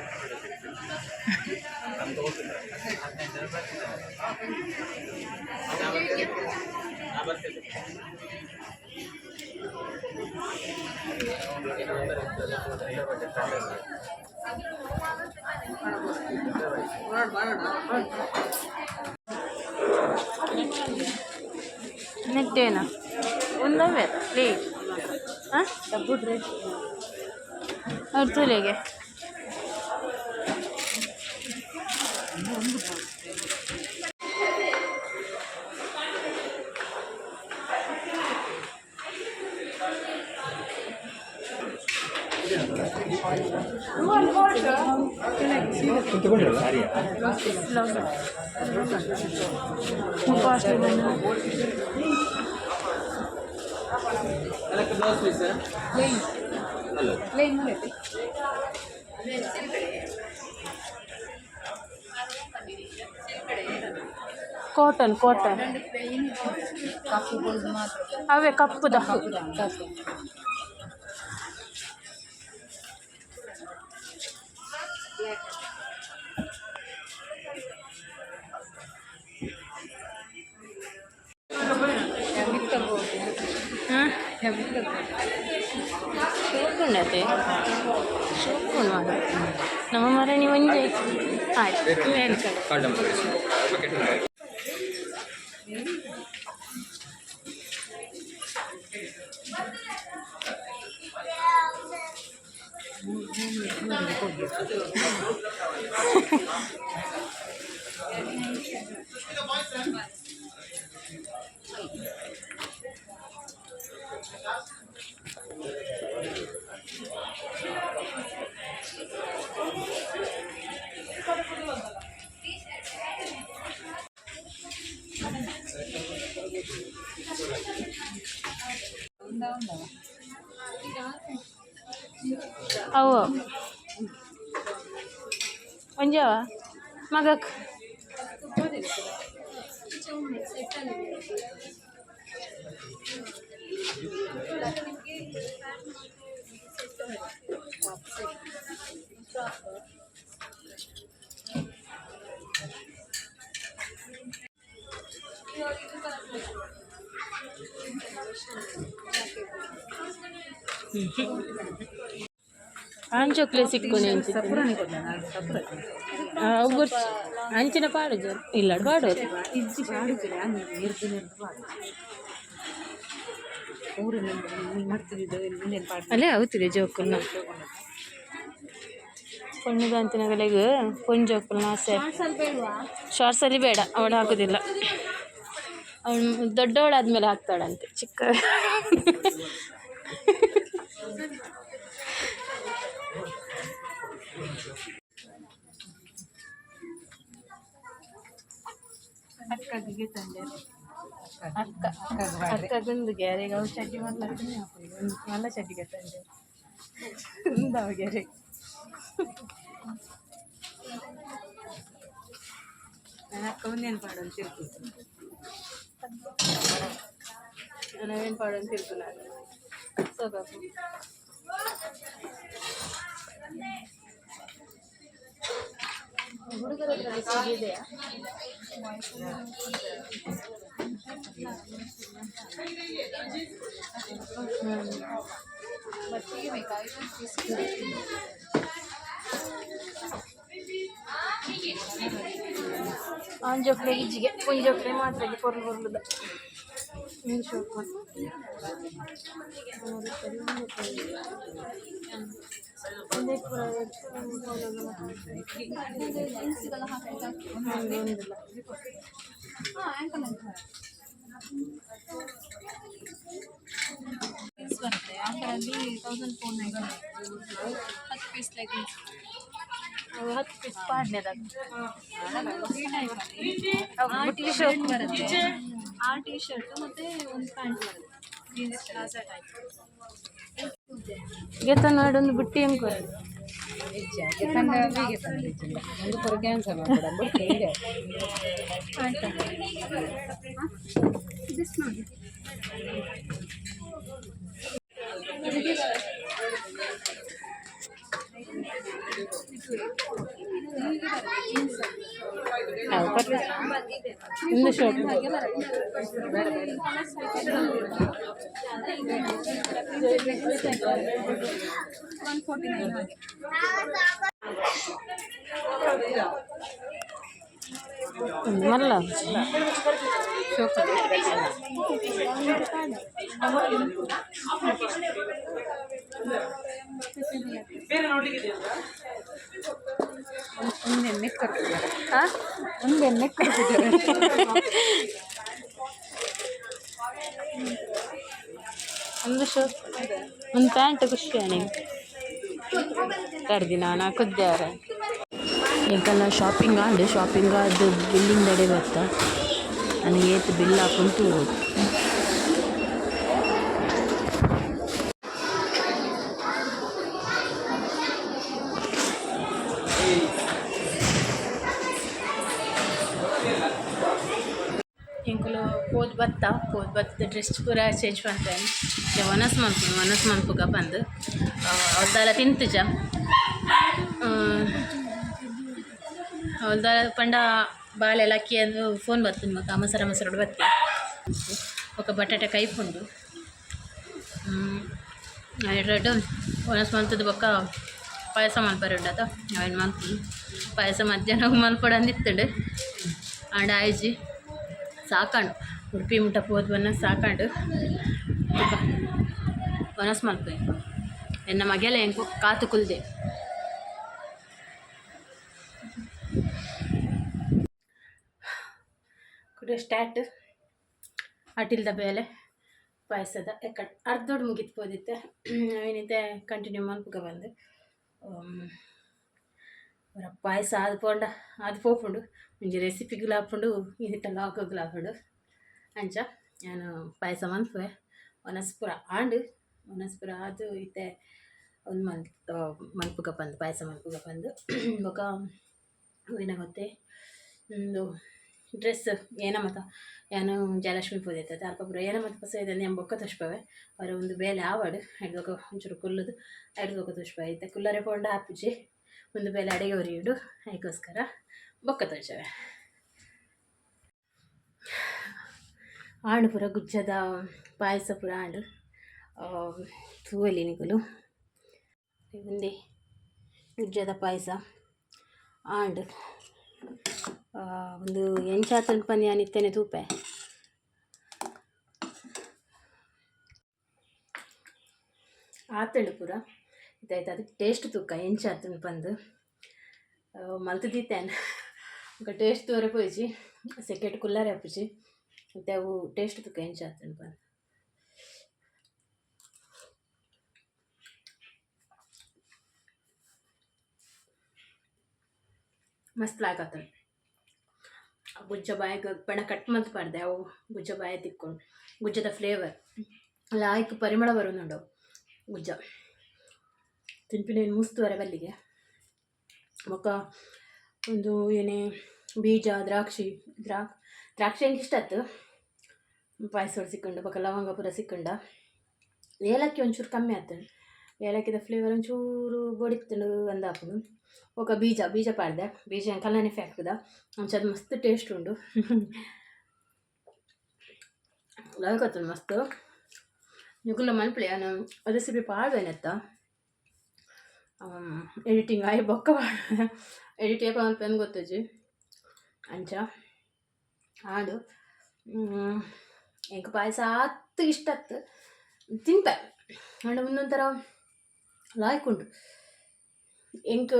ನೆಟ್ಟೇನ ಒಂದವೇ ಪ್ಲೇಟ್ ಹಾಂ ಅವ್ರು ತೂಲೆಗೆ ಕಾಟನ್ ಕಾಟನ್ ಅವೇ ಕಪ್ಪುದ. ಶೋಕುಂಡತೆ ಶೋಕುಂಡು ಮಾತ್ರ ನಮ್ಮ ಮರಣಿ ಒಂಜೆ ಆಯ್ತು welcome. ಅವು ಒಂಜವ ಮಗಕ್ ಆಂಚೋಕ್ಲೆ ಸಿಕ್ಕುನೆ ಅಂಚಿನ ಪಾಡು ಇಲ್ಲ ಪಾಡು ಅಲ್ಲೇ అవుతుంది ಜೋಕುನ. ಪೊಣ್ಣುದಾಂತಿನಗಲೆಗ್ ಪೊಂಜೋಕುಲ್ನ ಆಸೆ. ಶಾರ್ಟ್ಸಲ್ಲಿ ಬೇಡ, ಅವಳು ಹಾಕೋದಿಲ್ಲ. ಅವಳು ದೊಡ್ಡವಳಾದ್ಮೇಲೆ ಹಾಕ್ತಾಳಂತೆ, ಚಿಕ್ಕ. ಅಕ್ಕಗೆ ತಂದೆ, ಅಕ್ಕ ಅಕ್ಕ ಗುಂದುಗೆ ಅರೆಗೆ ಅವು ಚಡ್ಡಿ ಮಾಡ್ಲಾಗ್ತಾನೆ ಹಾಕುದು. ಒಂದು ಮಲ್ಲ ಚಡ್ಡಿಗೆ ತಂದೆ ಉಂದವಗೆ. ನಾನು ಅಕ್ಕ ಒಂದೇನು ಪಾಡು ಅಂತ ತಿಳ್ಕೊಂಡು. ನಾವೇನು ಪಾಡು ಅಂತ ತಿಳ್ಕೊಂಡು ಸೋಕಾಪು. ಹುಡುಗರ ಹತ್ರ ಇದೆಯಾ? ಆನ್ ಜೋಕ್ಲೆ ಇಜ್ಜಿಗೆ, ಪೊಂಜಿ ಜೋಕ್ಲೆ ಮಾತ್ರ ಪೊರ್ಲು ಪೊರ್ಲುದ. ಒಂದು ಶೋಕ್. ಒಂದಿಲ್ಲ. ಬರುತ್ತೆ ಆಫರಲ್ಲಿ, 1499, 10 ಪೀಸ್ ಲೆಗಿನ್ಸ್. ಅವು 10 ಪೀಸ್ ಪಾಡ್ನೆದಾಗ. ಆ ಟೀ ಶರ್ಟ್ ಬರುತ್ತೆ, ಆ ಟೀ ಶರ್ಟ್ ಮತ್ತೆ ಒಂದು ಪ್ಯಾಂಟ್ ಬರುತ್ತೆ, ಜೀನ್ಸ್ ಪ್ಲಾಜಾ ಟೈಪ್. ಗೆತ ನಾಡೊಂದು ಬುಟ್ಟಿ ಹೆಂಗ್? ತಂಡ ಹೀಗೆ ತಂದಿದ್ದಿಲ್ಲ, ಒಂದು ಪುರ ಕ್ಯಾನ್ಸಲ್ ಮಾಡ್ಬಿಡ ಬಿಟ್ಟು ಇದೆ. This ನೋಡಿ. ಒಂದು ಶರ್ಟ್. ಹಾಗೆ ಬರುತ್ತೆ. 149 ಹಾಗೆ. ಒಂದು ಮಲ್ಲ. ಶೋಕ್. ಒಂದೇ ನೆಕ್ಕರ್. ಹಾಂ. ಒಂದೇ ನೆಕ್ಕರ್. ಒಂದು ಶೋಕ್, ಒಂದು ಪ್ಯಾಂಟ್. ಖುಷಿ ನಿಂಗೆ ಕರ್ದಿ ನಾನು ಕುದ್ದಾರ. ಎಂಕಲ್ನ ಶಾಪಿಂಗ್ ಆಂಡ್, ಶಾಪಿಂಗ್ ಆದ್ ಬಿಲ್ಲಿಂಗ್ ದಡೆ ಬತ್ತ. ನನಗೆ ಏತ್ ಬಿಲ್ ಹಾಕೊಂತು. ಎಂಕುಲು ಪೋದು ಬತ್ತ, ಪೋದು ಬತ್ತದ ಡ್ರೆಸ್ ಪೂರ ಚೇಂಜ್ ಮಲ್ಪೇನ್. ವನಸ್ ಮನ್ಪುನು, ವನಸ್ ಮನ್ಪುಗ ಪಂದ್ ಅವ್ರು ದಾಲ ತಿಂತುಜ. ಅವ್ರು ದಾಲ ಪಂಡ ಬಾಲೆ ಲಕ್ಕಿ ಅಂದು ಫೋನ್ ಬರ್ತದೆ. ಮಕ್ಕ ಅಮಸರ ಅಮಸರಡು ಬತ್ತಿ. ఒక ಬಟಾಟೆ ಕೈಪುಂಡು ಎರಡು. ವನಸ್ ಮಲ್ತದ ಬೊಕ್ಕ ಪಾಯಸ ಮಲ್ಪರೆ ಉಂಡತ, ಅವೇನು ಮಲ್ಪುನು ಪಾಯಸ. ಮಧ್ಯಾಹ್ನ ಮಲ್ಪೊಡಂದಿತ್ತುಂಡು, ಆಂಡ ಆಯ್ಜಿ, ಸಾಕಂಡು. ಉಡುಪಿ ಮುಟ್ಟ ಪೋದು ಬನ್ನ ಸಾಕಂಡು. ವನಸ್ ಮಲ್ಪೆ. ಎನ್ನ ಮಗೆಲ ಎಂಕು ಕಾತು ಕುಲ್ದೆ. ಕುಡ ಸ್ಟಾರ್ಟ್ ಅಟಿಲ್ದ ಬೇಲೆ ಪಾಯಸದ. ಎಕ್ಕಡ್ ಅರ್ಧೋಡು ಮುಗಿತ್ ಪೋದಿತ್ತೆ, ಅವೇನಿತ್ತೆ ಕಂಟಿನ್ಯೂ ಮಲ್ಪುಗ ಬಂದು. ಅವರ ಪಾಯಸ ಆದ್ ಪೋಂಡ ಅದು ಪೋಪುಂಡು. ಒಂಜಿ ರೆಸಿಪಿಗುಲ ಆಪುಂಡು, ಇನಿತ ಲಾಗುಲ ಆಪುಂಡು. ಅಂಚ ಯಾನ್ ಪಾಯಸ ಮನ್ಪುವೆ. ವನಸ್ ಪೂರ ಆಂಡ್, ವನಸ್ ಪೂರ ಅದು ಇತ್ತೆ ಒಂದು ಮಲ್ಪುಗ ಪಂದ್, ಪಾಯಸ ಮಲ್ಪುಗ ಪಂದ್. ಬೊಕ ಏನ ಗೊತ್ತೆ, ಒಂದು ಡ್ರೆಸ್ ಏನ ಮತ ಯಾನ್ ಜಯಲಕ್ಷ್ಮಿ ಪೋದಿತ್ತೆ ಅಲ್ಪ ಪೂರ ಏನ ಮತ ಪಸ ಇದೆ. ಯಾನ್ ಬೊಕ್ಕ ತೋಜ್ಪವೆ. ಅವರ ಒಂದು ಬೇಲೆ ಆವಡ್ ಐಡ್ದ್ ಬೊಕ ಒಂಚೂರು ಕುಲ್ಲುದು ಐಡ್ದ್ ಬೊಕ್ಕ ತೋಜ್ಪವೆ. ಇತ್ತೆ ಕುಲ್ಲರೆ ಪೋಂಡ ಆಪುಜಿ, ಒಂದು ಬೇಲೆ ಅಡೆಗೆ ಒರಿಯುಂಡು. ಐಕೋಸ್ಕರ ಬೊಕ್ಕ ತೋಜವೆ. ಆಂಡ್ ಪೂರ ಗುಜ್ಜದ ಪಾಯಸ ಪೂರ ಆಂಡ್. ತೂವೊಲಿ ನಿಕುಲು, ಉಂದೇ ಗುಜ್ಜದ ಪಾಯಸ ಆಂಡ್. ಉಂದು ಎಂಚ ಆತುಂಡು ಪಂದ್ ಯಾನ್ ಇತ್ತೆನೆ ತೂಪೆ. ಆತುಂಡು ಪೂರ. ಇತ್ತೆ ಐತ ಟೇಸ್ಟ್ ತೂಕ ಎಂಚ ಆತುಂಡು ಪಂದ್. ಮಲ್ತುದೀತೇನೆ ಬೊಕ ಟೇಸ್ಟ್ ತೂವರೆ ಪೋಯಿಜಿ ಸೆಕೆಟ್ ಕುಲ್ಲಾರೆ ಆಪುಜಿ ಇತ್ತೆ ಅವು ಟೇಸ್ಟ್ ತುಕ ಎಂಚ ಆತುಂಡು ಪಂದ್. ಮಸ್ತ್ ಲಾಯ್ಕ್ ಆತುಂಡು ಗುಜ್ಜ ಬಾಯಿಗ್ ಪಂಡ ಕಟ್ ಮಲ್ತ್ ಪಾಡ್ದೆ ಅವು ಗುಜ್ಜ ಬಾಯ ತಿಕ್ಕೊಂಡು ಗುಜ್ಜದ ಫ್ಲೇವರ್ ಲಾಯ್ಕ್ ಪರಿಮಳ ಬರೋದುಂಡು ಗುಜ್ಜ ತಿನ್ಪಿನ ಮುಸ್ತುವರೆ ಬಲ್ಲಿಗೆ. ಬೊಕ್ಕ ಒಂದು ಏನೇ ಬೀಜ ದ್ರಾಕ್ಷಿ ದ್ರಾಕ್ಷಿ ಎಂಕ್ ಇಷ್ಟ ಆತು ಪಾಯಸ ಸಿಕ್ಕುಂಡು ಬೊಕ್ಕ ಲವಂಗ ಪೂರ ಸಿಕ್ಕುಂಡ ಏಲಕ್ಕಿ ಒಂಚೂರು ಕಮ್ಮಿ ಆತುಂಡು ಏಲಕ್ಕಿದ ಫ್ಲೇವರ್ ಒಂಚೂರು ಬೊಡಿತ್ತುಂಡು ಅಂದಾಪುಂಡು. ಬೊಕ್ಕ ಬೀಜ ಬೀಜ ಪಾಡ್ದೆ ಬೀಜ ಕಲ್ಲನೆ ಫ್ಯಾಕ್ಟ್ರಿದ ಅಂಚ ಅದು ಮಸ್ತ್ ಟೇಸ್ಟ್ ಉಂಡು ಲಾಯ್ಕ್ ಆತುಂಡು ಮಸ್ತ್. ನಿಕುಲ್ಲ ಮನ್ಪುಲೆ ಯಾನ್ ರೆಸಿಪಿ ಪಾಡ್ವೆನೆತ್ತ ಎಡಿಟಿಂಗ್ ಆಯಿ ಬೊಕ್ಕ ಎಡಿಟ್ ಏಪ ಮನ್ಪುವೆ ಗೊತ್ತುಜ್ಜಿ ಅಂಚ ಆಂಡ್ ಎಂಕ್ ಪಾಯಸ ಆತ್ ಇಷ್ಟ ಆತ್ ತಿನ್ಪೆ ಆಂಡ ಉಂದೊಂಥರ ಲಾಯ್ಕ್ ಉಂಡು ಎಂಕ್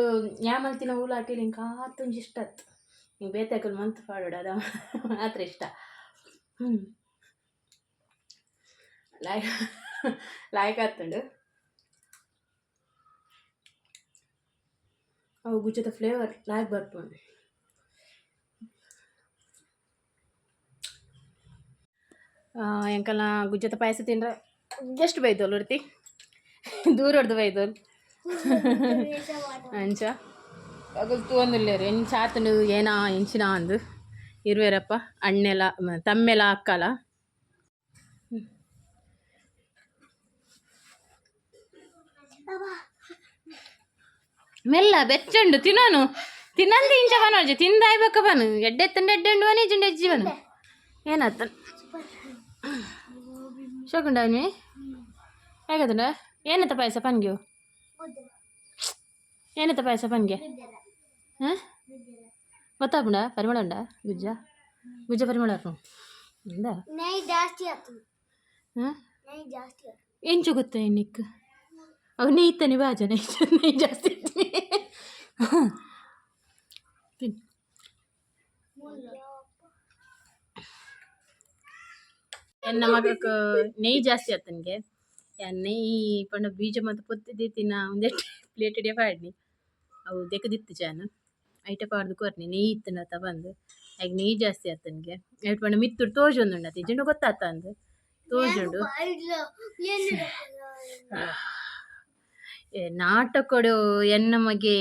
ಯಾನ್ ಮಲ್ತಿನ ಓಲು ಅಟಿಲ್ ಎಂಕ್ ಆತ್ ಒಂಜಿ ಇಷ್ಟ ಆತ್ ಎಂಕ್ ಬೇತೆ ಮಂತ್ ಪಾಡೊಡು ಅದು ಮಾತ್ರ ಇಷ್ಟ. ಲಾಯ್ಕ್ ಲಾಯ್ಕ್ ಆತುಂಡು ಅವು ಗುಜ್ಜದ ಫ್ಲೇವರ್ ಲಾಯ್ಕ್ ಬರ್ಪುಂಡು. ಎಂಕಲ್ನ ಗುಜ್ಜದ ಪಾಯಸ ತಿಂಡ್ರೆ ಎಷ್ಟು ಬೈದೋಲು ಒರ್ತಿ ದೂರೊಡ್ದು ಬೈದೋಲು ಅಂಚ ಅಗುಲು ತೂವೊಂದುಲ್ಲೆರ್ ಎಂಚ ಆತುಂಡು ಏನ ಎಂಚಿನ ಅಂದ್ ಇರುವೆರಪ್ಪ ಅಣ್ಣೆಲ ತಮ್ಮೆಲ ಅಕ್ಕಲ. ಮೆಲ್ಲ ಬೆಚ್ಚುಂಡು ತಿನ್ನೋನು ತಿನ್ನಂದೆ ಇಂಚ ಬನೊರ್ಜಿ ತಿಂದಾಯ್ ಬೊಕ್ಕ ಬನು ಎಡ್ಡೆ ಇತ್ತುಂಡ ಎಡ್ಡೆ ಉಂಡು ಬನ ಇಜ್ಜಿಂಡ ಇಜ್ಜಿ ಬನು ಏನಾತ ಶೋಕುಂಡ ನೀ ಹೇಗದುಂಡ ಏನತ್ತ ಪಾಯಸ ಪನ್ಗೆ ಏನತ್ತ ಪಾಯಸ ಪನ್ಗೆ ಹಾಂ ಗೊತ್ತಾಪುಂಡ ಪರಿಮಳ ಉಂಡಾ ಗುಜ್ಜ ಗುಜ್ಜ ಪರಿಮಳ ಆಪುಂಡು ಉಂದಾ ನೆಯ್ ಜಾಸ್ತಿ ಆತು. ಹಾಂ ನೆಯ್ ಜಾಸ್ತಿ ಆತು. ಎಂಚ ಗೊತ್ತ ನಿಕ್ ಅವು ನೆಯ್ತಾನೆ ಬಾಜ ನೆಯ್ ನೆಯ್ ಜಾಸ್ತಿ ತಿನ್. ಎನ್ನ ಮಗಕ್ ನೆಯ್ ಜಾಸ್ತಿ ಆತನ್ಗೆ ಯಾನ್ ನೆಯ್ ಪಂಡ ಬೀಜ ಮಾತ ಪೊತ್ತಿ ದೀತಿನ ಒಂದೆಟ್ ಪ್ಲೇಟ್ ಇಡಿಯ ಪಾಡ್ನಿ ಅವು ದೆಕ್ಕದಿತ್ತು ಜಾನ್ ಐಟ ಪಾಡ್ದು ಕೊರ್ನಿ ನೆಯ್ ಇತ್ತುಂಡತ ಪಂದ್ ಐಕ್ ನೆಯ್ ಜಾಸ್ತಿ ಆತನ್ಗೆ ಐಟ್ ಪಂಡ ಮಿತ್ತುಡು ತೋಜೊಂದುಂಡತ ಇಜ್ಜಿಂಡ ಗೊತ್ತಾತ ಅಂದ್ ತೋಜುಂಡು. ನಾಟಕೊಡು ಎನ್ನ ಮಗೆ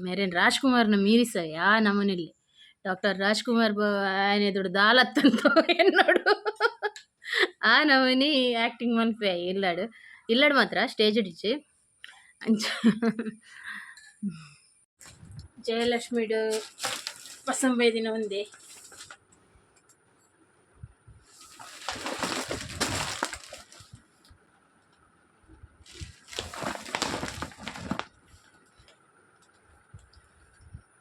ಮೆರೆನ್ ರಾಜ್ಕುಮಾರ್ನ ಮೀರಿಸ ಯಾ ನಮನೆಲ್ಲಿ ಡಾಕ್ಟರ್ ರಾಜ್ಕುಮಾರ್ ಆಯನ ದಾಲತ್ತಂತ ಎನ್ನೋಡು ಆ ನಮನಿ ಆ್ಯಕ್ಟಿಂಗ್ ಮನ್ಪೆ ಇಲ್ಲಡ್ ಇಲ್ಲಡ್ ಮಾತ್ರ ಸ್ಟೇಜ್ ಡಿಚ್ಚಿ ಅಂಚ ಜಯಲಕ್ಷ್ಮಿಡ್ ಪಸಂಬೈದಿನ ಒಂದೇ.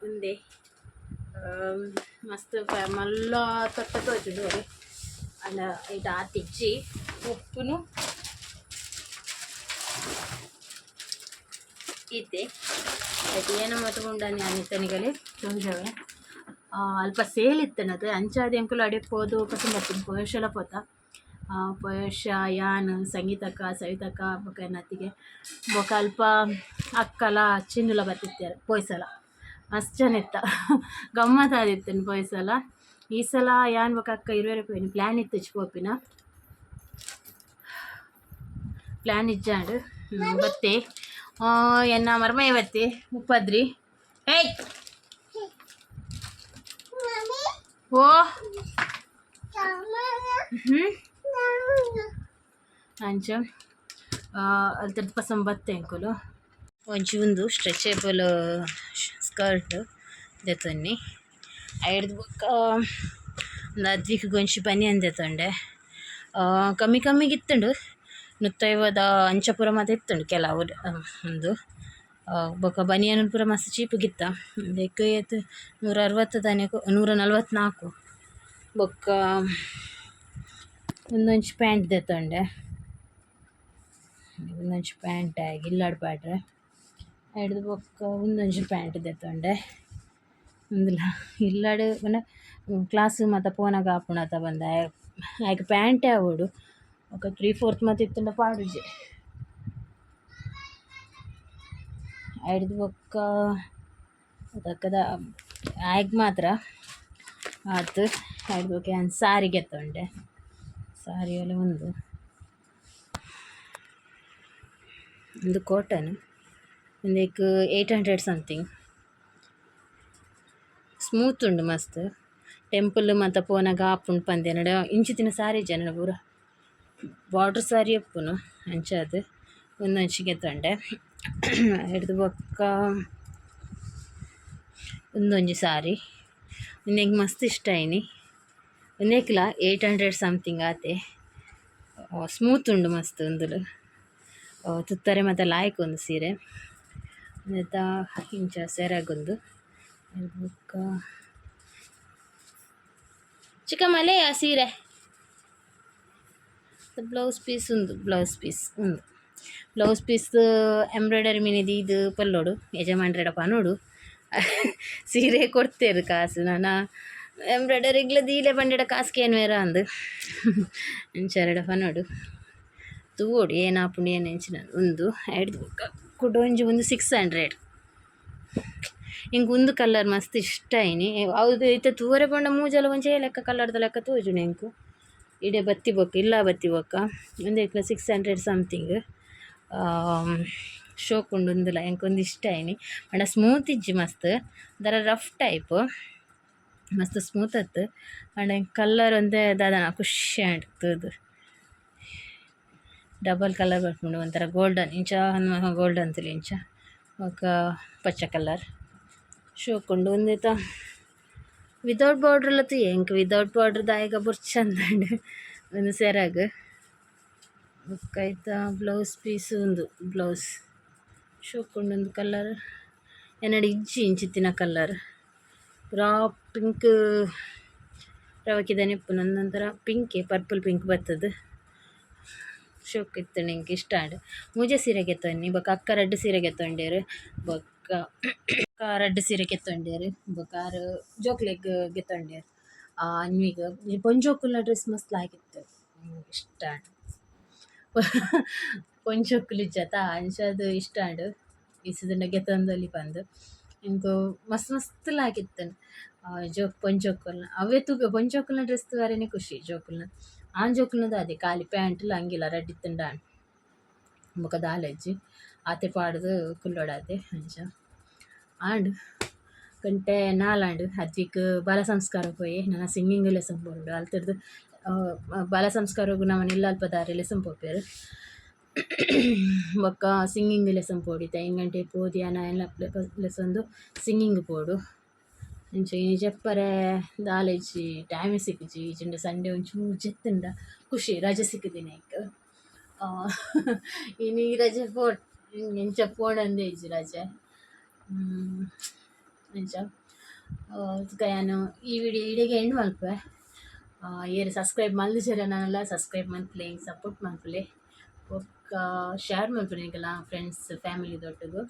ಒಂದೇ ಮಸ್ತ್ ಮಲ್ಲ ತೊಟ್ಟ ತೋಜುಂಡು ಅಂಡ ಐಟ್ ಆತಿಜ್ಜಿ ಉಪ್ಪುನು ಇತ್ತೆ ಐಟ್ ಏನ ಮಾತ ಉಂಡಾನಿ ಅನಿತನಿಗಲೆ ತೋಜವೆ ಅಲ್ಪ ಸೇಲ್ ಇತ್ತನದು ಅಂಚಾದ್ ಎಂಕುಲು ಅಡೆ ಪೋದು ಪಸಂದ್ ಪೋಯಶಲ ಪೋತ ಪೋಯಶ ಯಾನ್ ಸಂಗೀತಕ್ಕ ಸವಿತಕ್ಕ ಬೊಕ ಎನ್ನತ್ತಿಗೆ ಬೊಕ ಅಲ್ಪ ಅಕ್ಕಲ ಚಿನ್ನುಲ ಬತ್ತಿತ್ತೆರ್ ಪೋಯ್ಸಲ ಮಸ್ತ್ ಜನ ಇತ್ತ ಗಮ್ಮತ್ ಆದಿತ್ತುಂಡು ಪೋಯ್ಸಲ ಈ ಸಲ ಯಾನ್ ಬೊಕ ಅಕ್ಕ ಇರುವೆರೆ ಪೋಯಿನಿ ಪ್ಲ್ಯಾನ್ ಇತ್ತಿಜಿ ಪೋಪಿನ ಪ್ಲ್ಯಾನ್ ಇಜ್ಜಾಂಡ್ ಬತ್ತೆ ಎನ್ನ ಮರ್ಮಯ ಬತ್ತೆ ಮುಪ್ಪದ್ರಿ ಏಯ್ ಓ ಹ್ಞೂ ಅಂಚ ಅಲ್ತರ್ದು ಪಸಂದ್ ಬತ್ತೆ ಎಂಕುಲು ಒಂಜಿ ಉಂದು ಸ್ಟ್ರೆಚೇಬಲ್ ಸ್ಕರ್ಟ್ ದೆತೊನ್ನಿ ಐಡ್ದ್ ಬೊಕ್ಕ ಉಂದು ಅದ್ವಿಕ್ ಒಂಜಿ ಬನಿಯನ್ ದೆತೊಂಡೆ ಕಮ್ಮಿ ಕಮ್ಮಿಗೆ ಇತ್ತುಂಡು ನೂತ್ತೈವದ ಅಂಚ ಪೂರ ಮಾತ ಇತ್ತುಂಡು ಕೆಲವು ಉಂದು ಬೊಕ್ಕ ಬನಿಯನ್ ಪೂರ ಮಸ್ತ್ ಚೀಪುಗಿತ್ತ ಉಂದೆಕ್ ಏತ್ 160 ದಾನೆ 144 ಬೊಕ್ಕ ಉಂದೊಂಜಿ ಪ್ಯಾಂಟ್ ದೆತೊಂಡೆ ಉಂದೊಂಜಿ ಪ್ಯಾಂಟ್ ಆಗಿ ಇಲ್ಲಡ್ ಪಾಡ್ರೆ. ಐಡ್ದ್ ಬೊಕ್ಕ ಉಂದೊಂಜಿ ಪ್ಯಾಂಟ್ ದೆತ್ತೊಂಡೆ. ಉಂದುಲ ಇಲ್ಲಡ್ ಪಂಡ ಕ್ಲಾಸ್ ಮಾತ ಪೋನಗ ಆಪುಂಡತ ಪಂದ್ ಆಯ್ಕ್ ಪ್ಯಾಂಟೇ ಆವೊಡು. ಬೊಕ 3/4 ಮಾತ ಇತ್ತುಂಡ ಪಾಡುಜೆ. ಐಡ್ದ್ ಬೊಕ್ಕ ದಕ್ಕದ ಆಯ್ಗ್ ಮಾತ್ರ ಆತ್. ಐಡ್ದ್ ಬೊಕ್ಕ ಯಾನ್ ಸಾರಿ ಗೆತ್ತೊಂಡೆ. ಸಾರಿ ಓಲು ಉಂದು ಉಂದು ಕಾಟನ್. ಉಂದೆಕ್ 800 ಸಮಥಿಂಗ್. ಸ್ಮೂತ್ ಉಂಡು ಮಸ್ತ್. ಟೆಂಪಲ್ ಮಾತ ಪೋನಗ ಆಪುಂಡು ಪಂದ್ ಎನಡ ಇಂಚಿತ್ತಿನ ಸಾರಿ ಇಜ್ಜಿ ಎನಡ ಪೂರ ಬಾರ್ಡರ್ ಸಾರಿ ಇಪ್ಪುನು ಅಂಚಾದ್ ಉಂದೊಂಜಿ ಗೆತೊಂಡೆ. ಐಡ್ದ್ ಬೊಕ್ಕ ಉಂದೊಂಜಿ ಸಾರಿ. ಉಂದು ಎಂಕ್ ಮಸ್ತ್ ಇಷ್ಟ ಆಯಿನಿ. ಉಂದೆಕ್ಲ 800 ಸಮಥಿಂಗ್ ಆತೆ. ಸ್ಮೂತ್ ಉಂಡು ಮಸ್ತ್ ಉಂದುಲು. ತುತ್ತರೆ ಮಾತ ಲಾಯ್ಕ್ ಉಂದು ಸೀರೆ. ಉಂದೆತ ಇಂಚ ಸೆರಗುಂದು. ಐಡ್ದ್ ಬೊಕ್ಕ ಚಿಕ್ಕಮ್ಮಲೆ ಆ ಸೀರೆ ಬ್ಲೌಸ್ ಪೀಸ್ ಉಂದು. ಬ್ಲೌಸ್ ಪೀಸ್ ಉಂದು. ಬ್ಲೌಸ್ ಪೀಸ್ ಎಂಬ್ರಾಯ್ಡರಿ ಮಿನಿ ದೀದ್ ಪಲ್ಲೊಡು ಯಜಮಾನ್ರೆಡ ಪನೊಡು. ಸೀರೆ ಕೊರ್ತೆರ್ ಕಾಸು ನನ ಎಂಬ್ರಾಯ್ಡರಿಗ್ಲ ದೀಲೆ ಪಂಡೆಡ ಕಾಸ್ ಕೇನ್ವೆರ ಅಂದ್. ಅಂಚ ಅರೆಡ ಪನೊಡು. ತೂವೊಡು ಏನಾಪುಂಡು ಏನ್ ಎಂಚಿನ ಉಂದು. ಐಡ್ದ್ ಬೊಕ್ಕ ಕುಡೊಂಜಿ ಉಂದು 600. ಎಂಕ್ ಉಂದು ಕಲರ್ ಮಸ್ತ್ ಇಷ್ಟ ಆಯಿನಿ. ಅವು ಇತ್ತೆ ತೂವರೆ ಪೋಂಡ ಮೂಜಲ ಒಂಜೇ ಲೆಕ್ಕ ಕಲರ್ದ ಲೆಕ್ಕ ತೋಜುಂಡು ಎಂಕ್. ಇಡೆ ಬತ್ತಿ ಬೊಕ್ಕ ಇಲ್ಲ ಬತ್ತಿ ಬೊಕ್ಕ ಉಂದೆಕ್ಲ 600 ಸಮಥಿಂಗ್. ಶೋಕು ಉಂಡು ಉಂದುಲ. ಎಂಕ್ ಉಂದು ಇಷ್ಟ ಆಯಿನಿ. ಪಂಡ ಸ್ಮೂತ್ ಇಜ್ಜಿ ಮಸ್ತ್. ಒಂಥರ ರಫ್ ಟೈಪ್. ಮಸ್ತ್ ಸ್ಮೂತ್ ಅತ್ತ್. ಪಂಡ ಎಂಕ್ ಕಲರ್ ಒಂತೆ ದಾದನ ಖುಷಿ ಆಂಡ್ ತೂದು. ಡಬಲ್ ಕಲರ್ ಬರ್ಪುಂಡು. ಒಂಥರ ಗೋಲ್ಡನ್ ಇಂಚ ಗೋಲ್ಡನ್ ತೂಲೆ ಇಂಚ. ಬೊಕ ಪಚ್ಚೆ ಕಲರ್. ಶೋಕುಂಡು ಉಂದೆತ ವಿತೌಟ್ ಬಾರ್ಡರ್ ಲ ತೂಯೆ ಎಂಕ್ ವಿತೌಟ್ ಬಾರ್ಡರ್ ದಾಯೆಗ್ ಬೊರ್ಚಂದ್ಂಡ್. ಉಂದು ಸೆರಗ್. ಬೊಕ್ಕ ಐತ ಬ್ಲೌಸ್ ಪೀಸ್ ಉಂದು ಬ್ಲೌಸ್. ಶೋಕುಂಡು ಉಂದು ಕಲರ್. ಎನಡ ಇಜ್ಜಿ ಇಂಚಿತ್ತಿನ ಕಲರ್. ಪೂರಾ ಪಿಂಕ್ ರವಕೆದನೆ ಇಪ್ಪುನು ಉಂದೊಂಥರ ಪಿಂಕೆ ಪರ್ಪಲ್ ಪಿಂಕ್ ಬತ್ತುದು. ಶೋಕು ಇತ್ತ್ಂಡ್ ಎಂಕ್ ಇಷ್ಟ ಆಂಡ್. ಮೂಜೆ ಸೀರೆ ಗೆತೊನ್ನಿ ಬೊಕ ಅಕ್ಕ ರಡ್ಡ್ ಸೀರೆ ಗೆತೊಂಡೆರ್. ಬೊಕ್ಕ ಅಕ್ಕ ರಡ್ಡ್ ಸೀರೆ ಗೆತೊಂಡೆರ್. ಬೊಕ ಆರ್ ಜೋಕ್ಲೆಗ್ ಗೆತೊಂಡೆರ್. ಅನ್ವಿಗ್ ಪೊಂಜೋಕುಲ್ನ ಡ್ರೆಸ್ ಮಸ್ತ್ ಲಾಯ್ಕ್ ಇತ್ತ್ಂಡ್ ಇಷ್ಟ ಆಂಡ್. ಪೊಂಜೋಕುಲು ಇಜ್ಜತ ಅಂಚಾದ್ ಇಷ್ಟ ಆಂಡ್. ಇಸಿದುಂಡ ಗೆತೊಂದೊಲಿ ಪಂದ್. ಎಂಕ್ ಮಸ್ತ್ ಮಸ್ತ್ ಲಾಯ್ಕ್ ಇತ್ತ್ಂಡ್. ಜೋಕ್ ಪೊಂಜೋಕುಲ್ನ ಅವ್ವೆ ತೂಪೆ ಪೊಂಜೋಕುಲ್ನ ಡ್ರೆಸ್ ತೂವರೆನೆ ಖುಷಿ ಜೋಕುಲ್ನ. ಆಣ್ ಜೋಕುಲ್ನ ದಾದೆ ಖಾಲಿ ಪ್ಯಾಂಟ್ ಲ ಅಂಗಿಲ ರಡ್ಡ್ ಇತ್ತ್ಂಡ ಆಂಡ್. ಬೊಕ ದಾಲ ಇಜ್ಜಿ. ಆತೆ ಪಾಡ್ದ್ ಕುಲ್ಲೊಡಾತೆ ಅಂಚ ಆಂಡ್. ಗಂಟೆ ನಾಲಾಂಡ್. ಅದ್ವಿಕ್ ಬಾಲ ಸಂಸ್ಕಾರ ಪೋಯೆ. ನನ ಸಿಂಗಿಂಗ್ ಲೆಸನ್ ಪೋವೊಡು. ಅಲ್ತುರ್ದು ಬಾಲ ಸಂಸ್ಕಾರಗ್ ನಮನ ಇಲ್ಲಲ್ಪದಾರ್ ಲೆಸನ್ ಪೋಪೆರ್. ಬೊಕ್ಕ ಸಿಂಗಿಂಗ್ ಲೆಸನ್ ಪೋವೊಡು. ಇತ್ತೆ ಐನ್ ಗಂಟೆಗ್ ಪೋದು ಯಾನ್ ಐನ್ ಲೆಸೊಂದು ಸಿಂಗಿಂಗ್ ಪೋವೊಡು. ಅಂಚ ಇನಿ ಜೆಪ್ಪರೆ ದಾಲ ಇಜ್ಜಿ. ಟೈಮ್ ಸಿಕ್ಕುಜಿ. ಇಜ್ಜಿಂಡ ಸಂಡೆ ಒಂಚೂರು ಜೆತ್ತುಂಡ ಖುಷಿ ರಜೆ ಸಿಕ್ಕುದಿನೈಕ್. ಇನಿ ರಜೆ ಪೋಡ್ ಎಂಚ ಪೋಡಂದೇ ಇಜ್ಜಿ ರಜೆ. ಅಂಚ ತುಕ ಯಾನ್ ಈ ವಿಡಿಯೋ ಇಡೆಗೆ ಎಂಡ್ ಮಲ್ಪುವೆ. ಏರ್ ಸಬ್ಸ್ಕ್ರೈಬ್ ಮಲ್ದಿಜೆರ ನನಲ ಸಬ್ಸ್ಕ್ರೈಬ್ ಮಲ್ಪುಲೆ, ಎಂಕ್ ಸಪೋರ್ಟ್ ಮಲ್ಪುಲೆ. ಬೊಕ್ಕ ಶೇರ್ ಮಲ್ಪುಲೆ ನಿಕಲ್ನ ಫ್ರೆಂಡ್ಸ್ ಫ್ಯಾಮಿಲಿ ದೊಟ್ಟುಗು.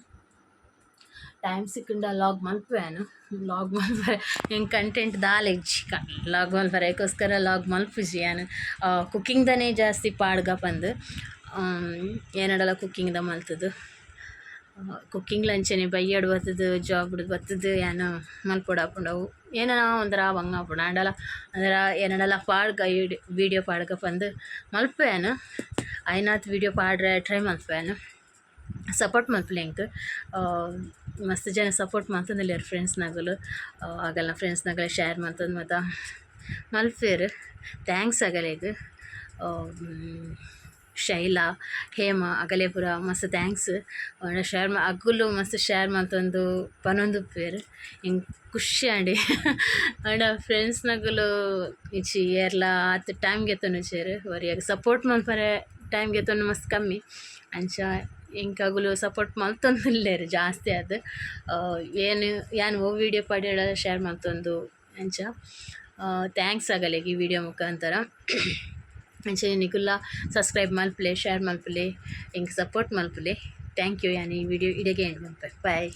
ಟೈಮ್ ಸಿಕ್ಕುಂಡ ಲಾಗ್ ಮಲ್ಪುವೆ ಯಾನ್. ಲಾಗ್ ಮಲ್ಪರೆ ಎಂಕ್ ಕಂಟೆಂಟ್ ದಾಲ ಇಜ್ಜಿ ಲಾಗ್ ಮಲ್ಪರೆ. ಐಕೋಸ್ಕರ ಲಾಗ್ ಮಲ್ಪುಜಿ ಯಾನ್. ಕುಕ್ಕಿಂಗ್ದನೇ ಜಾಸ್ತಿ ಪಾಡ್ಗ ಪಂದ್. ಎನಡಲ ಕುಕ್ಕಿಂಗ್ದ ಮಲ್ತುದು. ಕುಕ್ಕಿಂಗ್ಲ ಅಂಚನೆ ಬಯ್ಯಡ್ ಬತ್ತುದು ಜಾಬ್ ಡ್ ಬತ್ತುದು ಯಾನ್ ಮಲ್ಪೊಡಾಪುಂಡು ಅವು. ಏನನ ಒಂಥರ ಬಂಗ ಆಪುಂಡು. ಆಂಡಲ ಅಂದ್ರ ಎನಡಲ ಪಾಡ್ಗ ವೀಡಿಯೋ ಪಾಡ್ಗ ಪಂದ್ ಮಲ್ಪುವೆ ಯಾನ್. ಆಯ್ನಾತ್ ವೀಡಿಯೋ ಪಾಡ್ರೆ ಟ್ರೈ ಮಲ್ಪುವೆ ಯಾನ್. ಸಪೋರ್ಟ್ ಮಲ್ಪುಲೆ ಎಂಕ್. ಮಸ್ತ್ ಜನ ಸಪೋರ್ಟ್ ಮಲ್ತೊಂದುಲ್ಲೆರ್ ಫ್ರೆಂಡ್ಸ್ ನಕುಲು. ಅಗಲ್ನ ಫ್ರೆಂಡ್ಸ್ ನಕುಲು ಶೇರ್ ಮಲ್ತೊಂದು ಮಾತ ಮಲ್ಪುವೆರ್. Thanks ಅಗಲೆಗ್. ಶೈಲಾ, ಹೇಮಾ ಅಗಲೆ ಪೂರ ಮಸ್ತ್ thanks. ಶೇರ್ ಅಕುಲು ಮಸ್ತ್ ಶೇರ್ ಮಲ್ತೊಂದು ಪನೊಂದುಪ್ಪುವೆರ್. ಎಂಕ್ ಖುಷಿ ಆಂಡ್. ಆಂಡ ಫ್ರೆಂಡ್ಸ್ ನಕುಲು ಇಜ್ಜಿ ಏರ್ಲ ಆತ್ ಟೈಮ್ ಗೆತೊನುಜೆರ್. ಒರಿಯಗ್ ಸಪೋರ್ಟ್ ಮಲ್ಪರೆ ಟೈಮ್ ಗೆತೊನ್ನು ಮಸ್ತ್ ಕಮ್ಮಿ. ಅಂಚ ಎಂಕ್ ಅಗುಲು ಸಪೋರ್ಟ್ ಮಲ್ತೊಂದುಲ್ಲೆರ್ ಜಾಸ್ತಿ ಆದ್. ಏನ್ ಯಾನ್ ಒವ್ ವೀಡಿಯೋ ಪಾಡ್ಯೆಡ ಶೇರ್ ಮಲ್ತೊಂದು ಅಂಚ. Thanks ಅಗಲೆಗ್ ಈ ವೀಡಿಯೋ ಮುಖಾಂತರ. ಅಂಚನೆ ನಿಕುಲ್ಲ ಸಬ್ಸ್ಕ್ರೈಬ್ ಮಲ್ಪುಲೆ, ಶೇರ್ ಮಲ್ಪುಲೆ, ಎಂಕ್ ಸಪೋರ್ಟ್ ಮಲ್ಪುಲೆ. Thank you. ಯಾನ್ ಈ ವಿಡಿಯೋ ಇಡೆಗೆ ಎಂಡ್ ಮನ್ಪೆ. ಬಾಯ್.